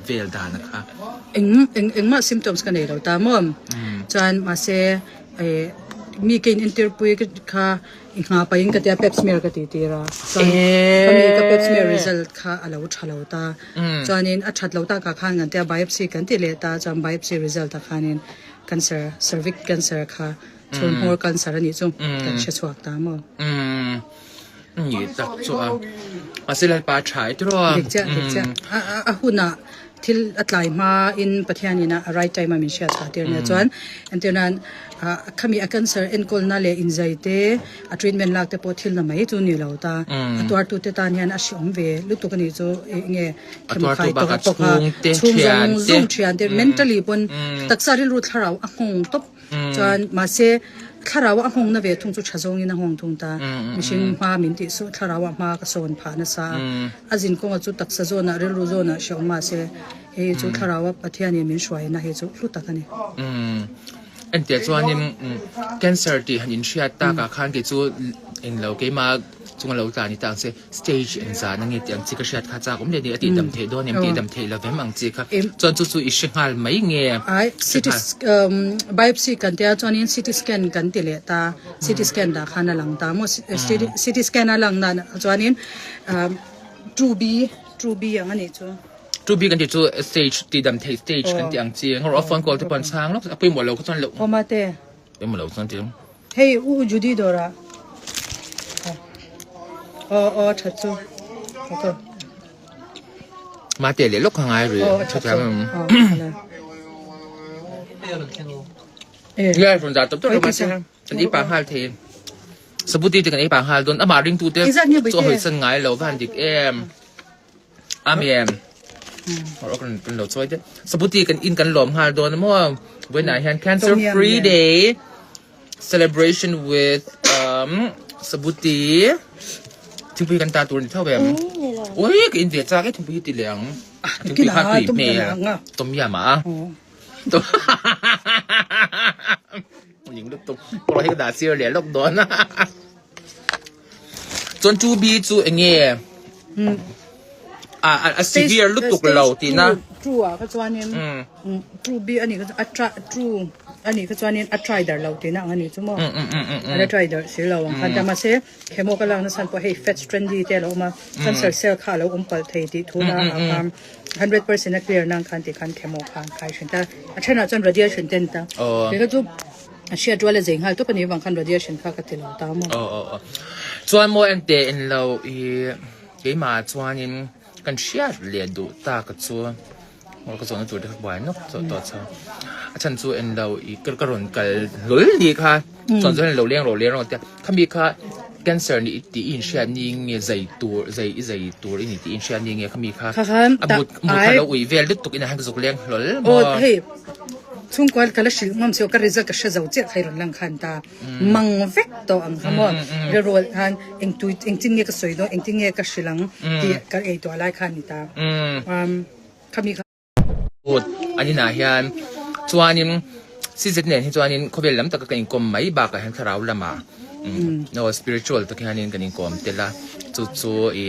vel dan a kha? Eng eng engmah symptoms ka nei lo ta maw? Chuan mahse eh mi ka in entir pui kha i hna pahin ka tia pap smear ka tih tir a chuan ka mi ka pap smear result kha a lo tha lo ta chuanin a that lo tak ah khan kan tia biopsy kan ti leh ta chuan biopsy result ah khanin cancer cervix cancer kha chhunhmawr cancer a nih chu kan hre chhuak ta maw. Ni tak chu a mahse Lalpa a tha e tiraw a. Dik chiah dik chiah a a hunah thil a tlai hma in Pathian in a right time a min hriat chhuah tir nia chuan entir nan ah khami a cancer enkawl na leh inzai te a treatment lak te pawh thil na mai chu ni lo ta a tuar tu te tan hian a hreawm ve lutuk a nih chu eng nge khemkhai tawk a tawk a chhung zawng zawng thian te mentally pawn taksa rilru thlarau a nghawng tawp. Chuan mahse thlarau a nghawngna ve thung chu tha zawngin a nghawng thung ta. Mihring hma min tih suh thlarau ah hma ka sawn phah nasa a. A zin kawnga chu taksa zawnah rilru zawnah hreawm mahse hei chu thlarau a Pathianin min hruaina hei chu hlu tak a ni. Entia chuanin cancer tih han inhriat takah khan kei chu englo keimah chunga lo tla ni ta ang che. Stage eng zan ange tih ang chi ka hriat kha chak awm leh ni a tih dam theih dawn em tih dam theih lo vem ang chi kha chuan chu chu i hre nghal mai nge Ai CT biopsy kan tia chuanin CT scan kan ti leh ta CT scan dah khan a lang ta maw CT scan a lang dan chuanin 2B 2B ang anih chu. 2B kan tih chu stage tih dam theih stage kan tih ang chi ngawr a phone call te pawh an chhang lawk a pawimawh lo kha chuan loh Awma te. Pawimawh lo chuan ti. Hei u Judy dawrah aw aw tha chu tha chu. Mate leh lawk kha ngai ri. Aw tha chu. Nge run za tawp tawp mate kan ei pa nghal thei. Sabuti te kan ei pa nghal dawn amah ringtu te chu hawi san ngai lo van dik em. Amen. Or kan kan lo chawi te. Sabuti kan in kan lawm nghal dawn maw. Vawiinah hian Cancer Free Day celebration with um Sabuti thingpui kan ta tur ni tho em. Ui ka in ve chak e thingpui hi ti leh ang. Thingpui kha tui hmel tom yam a. Ning lutuk. Pawh hi ka dah sir leh lawk dawn. Chuan 2B chu enge a a severe lutuk lo tihna. Two ah kha chuanin 2B anih kha a try two anih kha chuanin a try dar lo tihna ang anih chu maw. A la try dar si lo ang khan ta mahse chemo ka lakna chhan pawh hei fat trendy te a lo awm a cancer cell kha a lo awm palh thei tih thu na ah khan 100% a clear nan khan tikhan chemo kha an khai thin ta a thenah chuan radiation te an ta. Kei kha chu A hriat rual a zei nghal tawp a nih avang khan radiation kha ka ti lo ta maw? Aw aw aw. Chuan maw en teh en lo i keimah chuanin kan hriat leh duh ta ka chu aw ka zawhna tur te kha buai nawk tawh tawh chho. A chhan chu en lo i ka ka rawn kal hlawl ni kha chuan chuan lo leng rawh leng rawh tia khami kha cancer ni tih i inhriat ni nge zai tur zai i zai tur i ni tih i inhriat ni nge khami kha a mut mut kha lo ui vel lutuk in a han ka zuk leng hlawl maw? Aw hei. Chhungkual ka la hrilh ngam che aw, ka result ka hre zo chiah kha i rawn lang khan ta mang vek tawh ang kha maw, rilrual khan engtui engtin nge ka sawi dawn engtin nge ka hrilh ang tih ka ei tuah lai kha a ni ta khami kha. Ut an inah hian chuanin CZ nen hi chuanin khawvel lam taka kan inkawm mai bakah hian thlarau lamah no spiritual tak hianin kan inkawm tel a chu chu i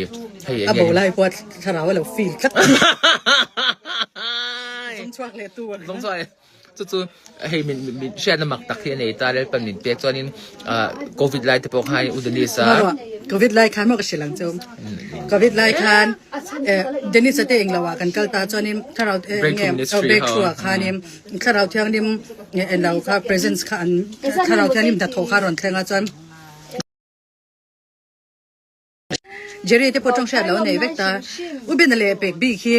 hei A bo lai pawh thlarau a lo feel tlat. Zung chhuak leh tu ang. Zung chhuak leh chu chu hei min min hriatna mak tak hi a nei ta Lalpan min pek chuanin ah covid lai te pawh khan U Dennis a Covid lai khan maw ka hrilh ang chu Covid lai khan eh Dennis a te englo ah kan kal ta chuanin thlarau nge breakthrough ah khanin thlarau thianghlim englo kha presence kha an thlarau thianghlim hnathawh kha a rawn thleng a chuan Jerry te pawh tawng hriat loh a nei vek ta. U Bena leh pek bik hi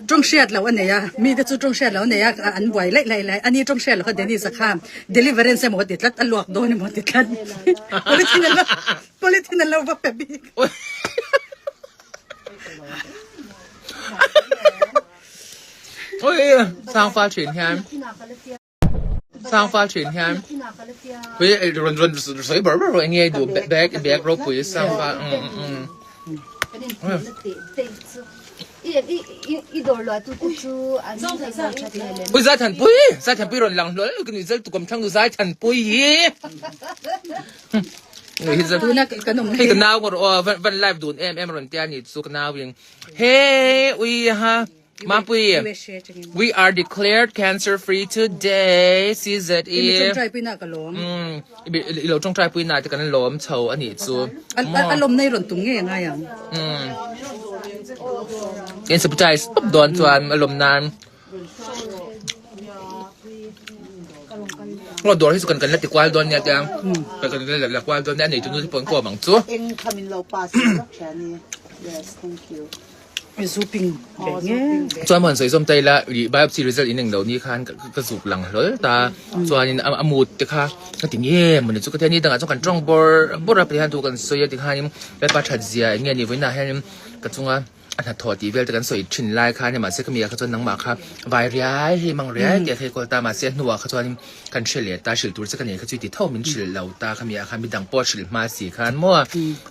tawng hriat loh a nei a, mi te chu tawng hriat loh a nei a, an buai laih laih laih. Ani tawng hriat loh kha Dennis a kha deliverance emaw a ti tlat, a luak dawn emaw a ti tlat. Polythene an lo polythene an lo va pe bik. Oi, sang fal thin hian. Sang fal thin hian pui rawn rawn sawi ber ber eng nge duh bag bag ropui sang fal Ui Zaithanpui Zaithanpui rawn lang hlawl ka nuih zel tukum thlang nu Zaithanpui hi Hei ka nau ngawr aw van live dun em em rawn tia ni chu ka nau in he ui ha. Mapui, we are declared cancer free today, CZE. Mm, i lo tawngtai pui na te kan lawm chho a nih chu. A lawm nei rawn tum ngei angai ang. Mm. In surprise pop dawn chuan a lawm nan. Ngo dawr hi chu kan kan la ti kual dawn nia tiang. Kan kan la la kual dawn nia nei tu nu te pawh an kawm ang chu. Eng kha min lo pass vek thiani. Yes, thank you. Zuping ve nge. Chuan maw han sawi zawm ta ila ih biopsy result in englo ni khan ka zuk lang hlawl ta chuanin a mut te kha ka ti nge mawni chu ka tia ni dangah chuan kan tawng bawrh bawrh a pathian thu kan sawi a tikhanin lalpa that zia eng nge ni vawiinah hianin ka chunga a hnathawh tih vel te kan sawi thin lai khan mahse ka mi ah kha chuan nangmah kha vai riai hei mang riai tih a thei kawl ta mahse a hnuah kha chuanin kan hre leh ta hrilh tur che ka nei kha chu i ti tho min hrilh lo ta kha mi ah khan midang pawh a hrilh hma si khan maw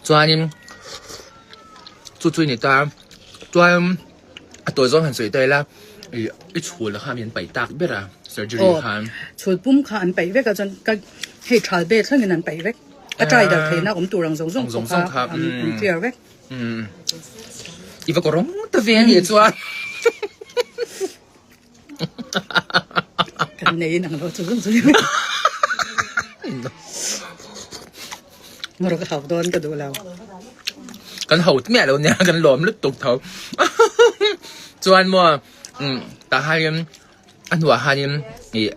chuanin. Chu chu i ni ta chuan a tawi zawng han sawi ta ila ih i chhul kha min paih tak ber a surgery khan. Chhul pum kha an paih vek a chuan ka hei thal vel thlengin an paih vek a try dar theihna awm tur ang zawng zawng pawh kha an clear vek. I va kawrawng ta ve a nih chuan. Kan nei in ang lo chu zawng zawng. Ngawr ka hau dawn ka duh lo. Kan hau miah lo nia kan lawm lutuk tho. Chuan maw tah hian a hnuah hian ih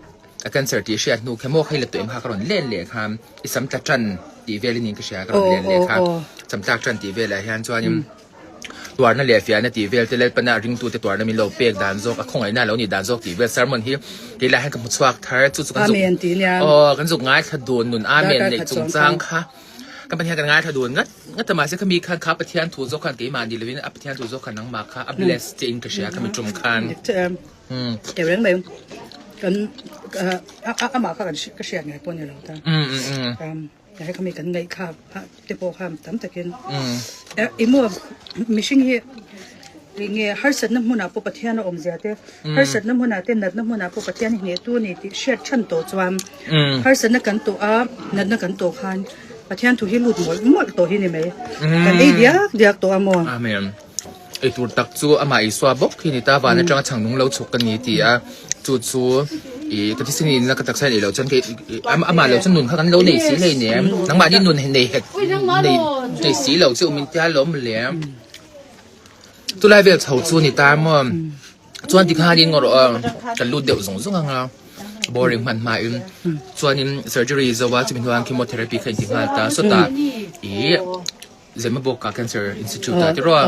a cancer tih hriat hnu kha maw kha i la tawh em kha ka rawn len leh kha i sam tla tan tih velin in ka hria ka rawn len leh kha sam tlak tan tih velah hian chuanin Tuarna leh fiahna tih vel te Lalpana ringtute tuarna min lo pek dan zawk, a khawngaihna lo nih dan zawk tih vel sermon hi keilai hian ka hmu chhuak thar. Chu chu kan zuk Amen tih nia. Aw kan zuk ngaithla dun nun Amen Darkar neih khat chuang chungchang kha. kha kan Pathian kan ngaithla dun ngat ngat a mahse khami khan kha Pathian thu zawk khan keimah ni lovin a Pathian thu zawk khan nangmah kha a bless che in ka hria khami tum khan. Dik che em. Kei reng mai kan a amah kha kan ka hriat ngai pawh ni lo ta. Hei khami kan ngaih kha te pawh kha tam takin i maw mihring hi enge harsatna hmunah pawh Pathian a awm zia te harsatna hmunah te natna hmunah pawh Pathian hi hnehtu a ni tih hriat than tawh chuan harsatna kan tawh a natna kan tawh khan Pathian thu hi lut mawlh mawlh tawh hi ni mai kan ei diak diak tawh a maw. Amen. Ei tur tak chu amah Isua bawk hi a ni ta, van atanga chhang nung lo chhuk ka ni ti a, chu chu ih ka thisen in la ka taksa in ei loh chuan kei amah lo chuan nun kha kan lo nei si hlei nia, nangmahni nun nei hek nei nei si lo chu min tia lawm le. Chulai vel chho chu a ni ta maw, chuan tikhanin ngaw rawh a kan lut deuh zung zung anga boring hman hmain chuanin surgery zo a chumi hnuaiah chemotherapy kha inti nghal ta sawtah ih. Zemabawka Cancer Institute ah tiraw a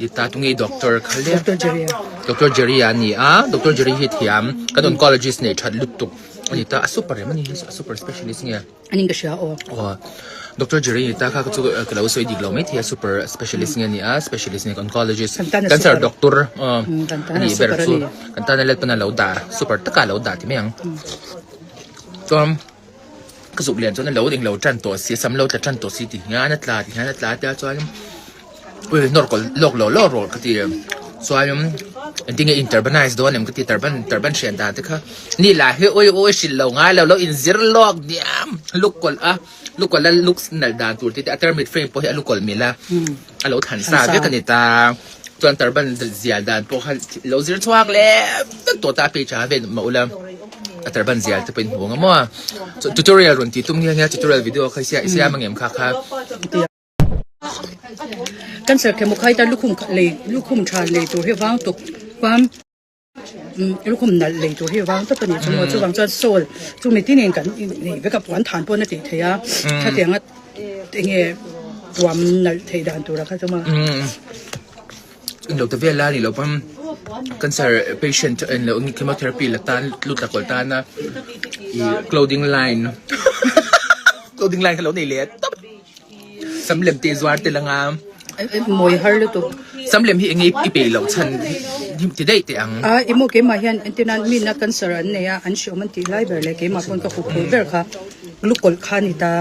i ta tunge doctor kha le Doctor Jerry a. Doctor Jerry a ni a Doctor Jerry hi thiam kan oncologist nei that lutuk a ni ta a super em a ni a super specialist nge Anin ka hria aw. Aw Doctor Jerry ni ta kha ka chu ka lo sawi dik lo mai thei a super specialist nge ni a specialist nge oncologist Kan tan a cancer super. doctor Kan tan a a ni ber super a chu ni. kan tan a let pawn a lo dah super taka lo dah ti mai ang chuan Ka zuk lian chuan a lo eng lo tan tawh si a, sam lo tla tan tawh si ti hian a tla ti hian a tla tia chuan ui nawr kaw lawk lo lawk rawh ka ti chuan engtin nge in turbanize dawn em ka ti turban turban hriat dan te kha ni lah hi ui ui hrilh lo ngai lo lo inzir lawk diam luk kawlh a luk kawlh a luk nalh dan tur te te a tarmit frame pawh hi a lu kawlh mil a a lo thlan sa vek a ni ta chuan turban zial dan pawh kha lo zir chhuak leh vek tawh ta a page ah vel mah ula. A turban zial te pawh in hmu ang a maw tutorial rawn tih tum nghe nghe tutorial video kha i siam ang em kha kha. Cancer chemo khai ta lukhum lei lukhum tha lei tur hi vang tuk chuan lukhum nalh lei tur hi vang tawp a ni chu maw chuvang chuan sawl chu mi tinin kan nei vek a puan than pawn a tih theih a khatiang a enge puam nalh theih dan tur a kha chu maw. In lo ta vel a ni lo pawn cancer patient en lo chemotherapy la tan lut la kawl tan a ih clothing line clothing line kha lo nei leh tawp sam lem te zuar tel anga mawi har lutuk sam lem hi enge i peih loh chhan ti daih teh ang. A emaw keimah hian entirnan mina cancer an nei a an hriawm an tih lai ber leh keimah pawn ka huphurh ber kha lukawlh kha a ni ta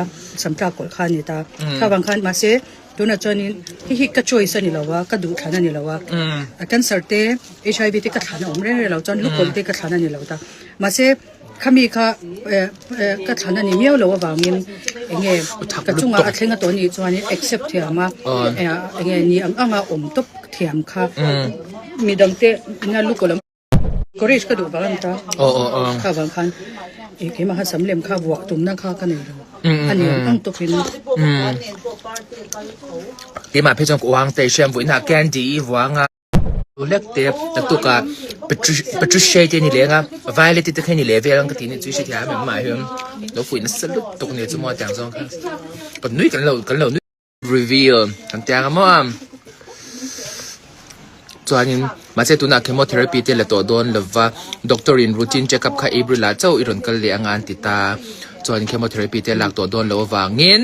sam tlak kawlh kha a ni ta khavang khan mahse. Tunah chuanin hei hi ka choice a ni lo a, ka duh thlan a ni lo a. A cancer te, HIV te ka thlan a awm reng reng lo chuan lukawlh te ka thlan a ni lo ta. Mahse khami kha ka thlan a ni miau lo avangin enge ka chungah a thleng a tawh anih chuanin accept thiam a, enge ni ang anga awm tawp thiam kha. Midangte ina lukaw lam encourage ka duh vang a ni ta. Aw aw aw. Kha vang khan ih keimah khan sam lem kha vuah tumna kha ka nei lo. A ni ang ang tawkin. Keimah phei chuan ka uang te i hriam vuihna ah candy i vuang a. Hlek te naktuk ah Patricia te ni leng a Violet te kha ni leh vel ang ka ti ni chu i hrethiam em mah hian lo fuih nasa lutuk nia chu maw tiang zawng kha kan nui kan lo kan lo nui reveal kan tiang a maw chuanin mahse tunah chemotherapy te la tawh dawn lova doctor in routine check up kha April ah chauh i rawn kal leh anga an ti ta chuan chemotherapy te lak tawh dawn loh avangin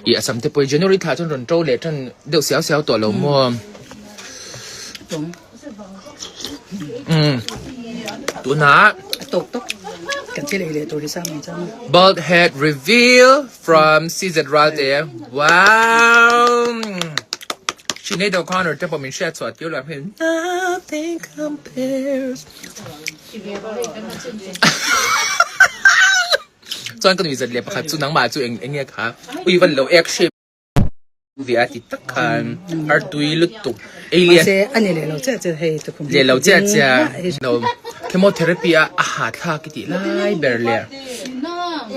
ih a sam te pawh hi January thla chuan rawn to leh tan deuh siau siau tawh lo maw. Tunah Bald head reveal from CZ Ralte. Wow! Sinead O'Connor te pawh min hriat chhuah tir lo hmel. Nothing compares. Chuan ka nuihzat leh pakhat chu nangmah chu eng enge kha ui van lo ek shape Ve a ti tak khan artui lutuk ei lian. Mahse a ni leh lo chiah chiah hei tukhum Leh lo chiah chiah lo chemotherapy a a ha thlak i tih lai ber leh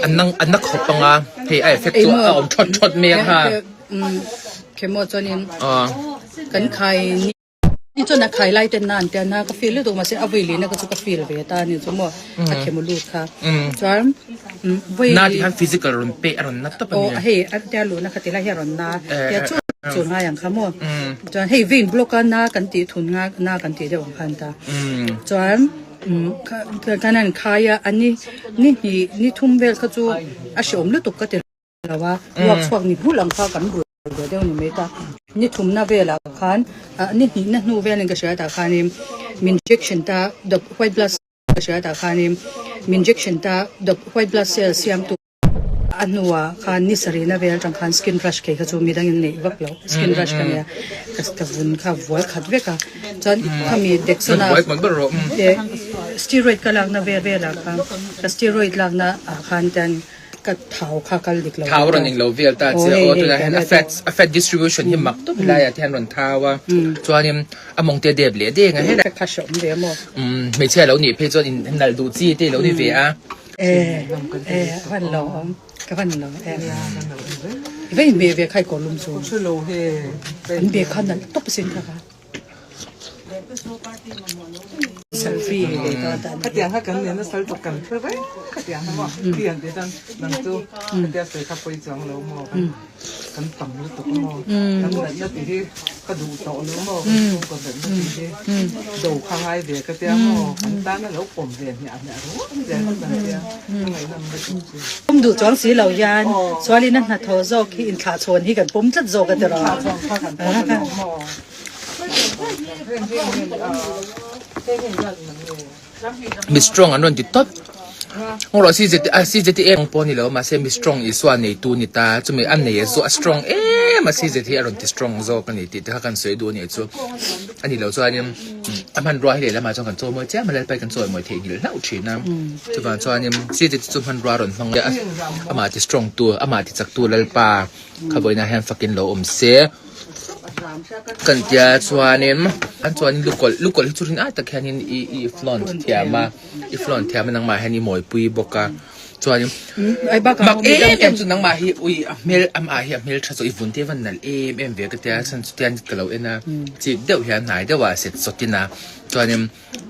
a nang a na khawp anga hei a effect chu a awm thawt thawt mai ang ha. Chemo chuanin kan khai ni. Ni chuan a khai lai ten na an tia na ka feel lutuk mahse a vui lihna ka chu ka feel ve ta a ni chu maw a khemo lut kha chuan vui Na ti khan physical rawn pe a rawn na tawp a ni. Aw hei a tia luhna kha ti lai hi a rawn na tia chu chu ngai ang kha maw chuan hei vein block a na kan tih thun nga na kan tih deuh ang khan ta chuan kan han khai a a ni ni hnih ni thum vel kha chu a hreawm lutuk ka ti lo a, ruak chhuak ni hmul ang kha kan rul ve deuh ni mai ta. Ni thumna velah khan ah ni hnihna hnu velin ka hria tah khanin min injection ta the white blood ka hria tah khanin min injection ta the white blood cell siamtu a hnuah khan ni sarihna vel atang khan skin rash kei kha chu midangin neih vak loh skin rash ka nia ka vun kha vual khat vek a chuan khami Dexona steroid ka lakna vel velah khan ka steroid lakna ah khan ten Ka thau kha kal dik lo. Thau rawn englo vel ta che aw tunah hian a fat a fat distribution hi mak tawp helai ah te hian rawn thau a chuanin a mawng te a dep leh deng a helai kha hreawm ve maw umm hmeichhia lo nih phei chuan in nalh duh chi te lo ni ve a e e a van lo awm ka van lo e i va inhmeh ve kha i kawr lum chu an be kha nalh tawp asin kha kha. Khatiang kha kan nena sal chu kan hre reng khatiang kha maw thian te chuan nang chu khatia sawi kha pawi chuang lo maw kan tam lutuk maw kan natna tih hi ka duh tawh lo maw kan chhungkaw natna tih hi do kha ngai ve ka tia maw kan tana lo pawm ve hmiah hmiah ringawt zel kha kan tia ka ngaihnawm lutuk chu. Pawm duh chuang si lo hian chuanin a hnathawh zawk hi inthlahchhawn hi kan pawm tlat zawk a ti rawh. Inthlahchhawn kha kan pawm a lo maw. Mi strong an rawn ti tawp. Ngawh rawh CZT a CZT em pawh ni lo mahse mi strong Isua neitu ni ta chumi a nei a zawh a strong em a CZT hi a rawn ti strong zawk a ni tih te kha kan sawi duh a nih chu. A ni lo chuanin a hmanrua hi lehlamah chuan kan chawimawi chiam a Lalpa hi kan chawimawi theihnghilh hlauh thin a. Chuvang chuanin CZT chu hmanrua a rawn hmang a amah ti strong tu amah ti chak tu Lalpa kha vawiinah hian fakin lo awm se. Kan tia chuanin an chuanin lukawlh lukawlh hi chu rin ai tak hianin i i flaunt thiam a i flaunt thiam a nangmah hian i mawipui bawk a chuanin mak em em chu nangmah hi ui a hmel amah hi a hmel tha zawh i vun te a van nalh em em ve ka tia chhan chu tian ka lo en a chik deuh hian hnai deuh ah set sawt in a chuanin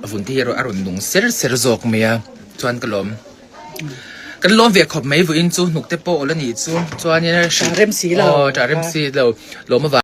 A vun te hi a rawn nung ser ser zawk mai a chuan ka lawm kan lawm ve khawp mai vawiin chu hnuk te pawh awl a nih chu chuanin Ṭah rem si lo aw ṭah rem si lo lawm avang.